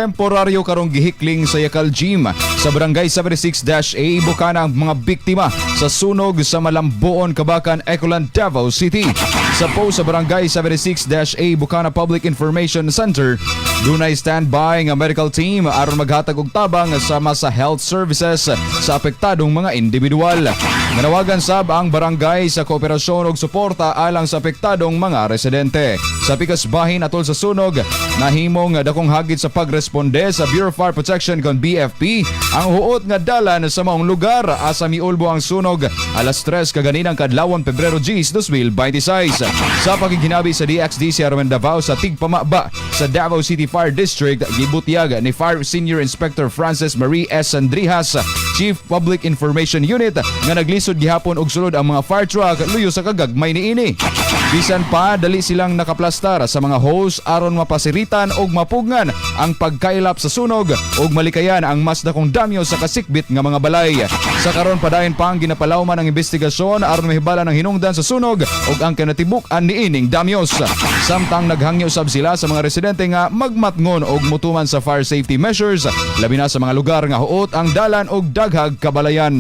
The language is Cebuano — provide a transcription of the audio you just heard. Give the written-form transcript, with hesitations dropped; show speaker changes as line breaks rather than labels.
Temporaryo karong gihikling sa Yakal Gym sa Barangay 76-A, Bukana ang mga biktima sa sunog sa Malambuon, Kabacan, Ecoland, Davao City. Sa post sa Barangay 76-A Bukana Public Information Center, dunay standby nga medical team aron maghatag og tabang sama sa health services sa apektadong mga individual. Nanawagan sab ang barangay sa kooperasyon ug suporta alang sa apektadong mga residente. Sa pikas bahin atol sa sunog, nahimong dakong hagit sa pagresponde sa Bureau of Fire Protection kon BFP ang huot nga dalan sa maong lugar asa miulbo ang sunog alas 3 kaganinang kadlawon, Pebrero 10, 2026. Sa pakighinabi sa DXDC Armen Davao sa Tigpamaba sa Davao City Fire District, gibutyag ni Fire Senior Inspector Francis Marie S. Sandrijas, Chief Public Information Unit, nga naglisod gihapon og sulod ang mga fire truck luyo sa kagagmay niini. Bisan pa, dali silang nakaplastar sa mga hose aron mapasiritan og mapugngan ang pagkailap sa sunog ug malikayan ang mas dakong damyo sa kasikbit nga mga balay. Sa karon, padayon pa ang ginapalawman ang investigasyon aron mahibalan ang hinungdan sa sunog ug ang kinatibuk-an niining damyos. Samtang naghangyo sab sila sa mga residente nga magmatngon og mutuman sa fire safety measures, labi na sa mga lugar nga huot ang dalan og daghag kabalayan.